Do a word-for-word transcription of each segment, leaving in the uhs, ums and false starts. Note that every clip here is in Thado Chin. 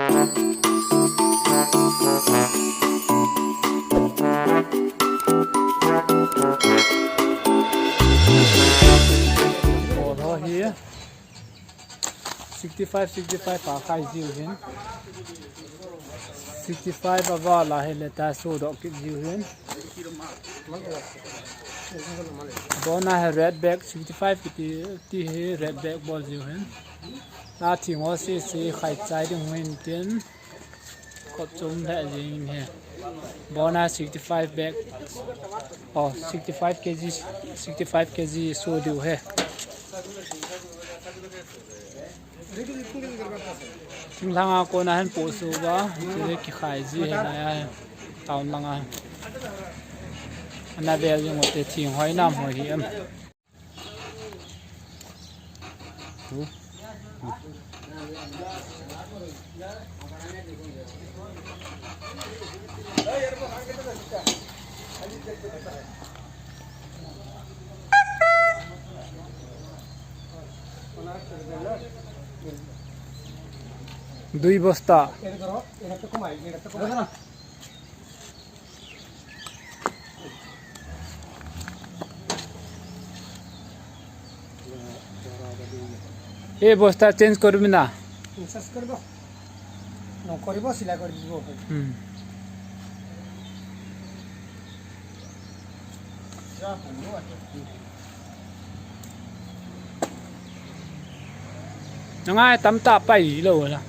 Ball ho hi sixty five, sixty five a khai jiu hin. Sixty five a val a hile ta sudoh kit jiu hin. Bona hi red bag sixty five kiti, ti hi red bag bol jiu hin. Na thing ho sese khai chai ding hin tin. Kot chom le jing hi. Bona sixty five bag. Oh, sixty five K G, sixty five K G su diu hi. Thinglhang a kona hin posuva, chule kikhai ji hi nai a, town langa. Ana vel jing u te thing hoi nam hoi hi em. Dui bosta. Ei bosta change koribi na. Change koribo. No koribo, silai koribo. Hmm. Nangai tamtah pai lou la.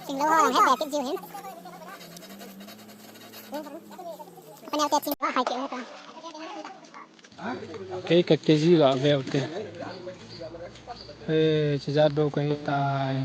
Sing lou ho lang het beh kit jiu hin. Panel te sing va hai kit heta. Kei ka K G la veu te. He, chijat bou kahi tai.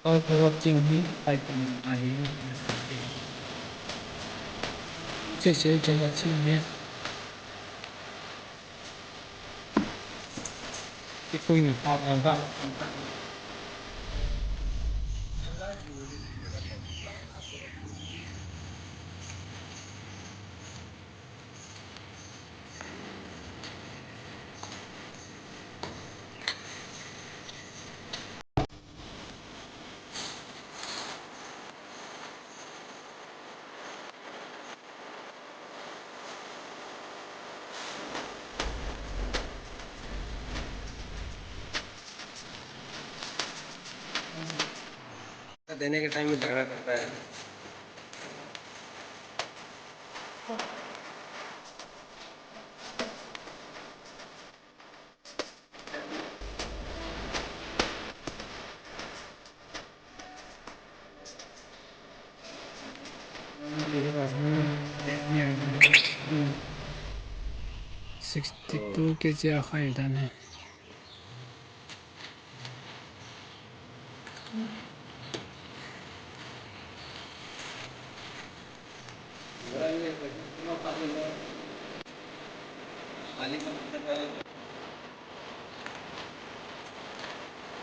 Oi, oi, ching hi, ai, ching hi. Che, che, che, ching hi. Cái phun này to hơn đó. देने के टाइम में झगड़ा करता है। Sixty two K G a khai dan hai.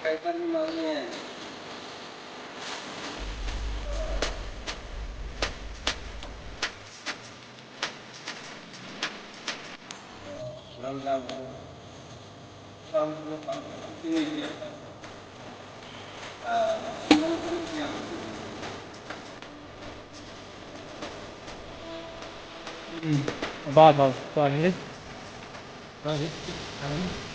Hmm. Ba, ba, ba, eh. Ba, eh.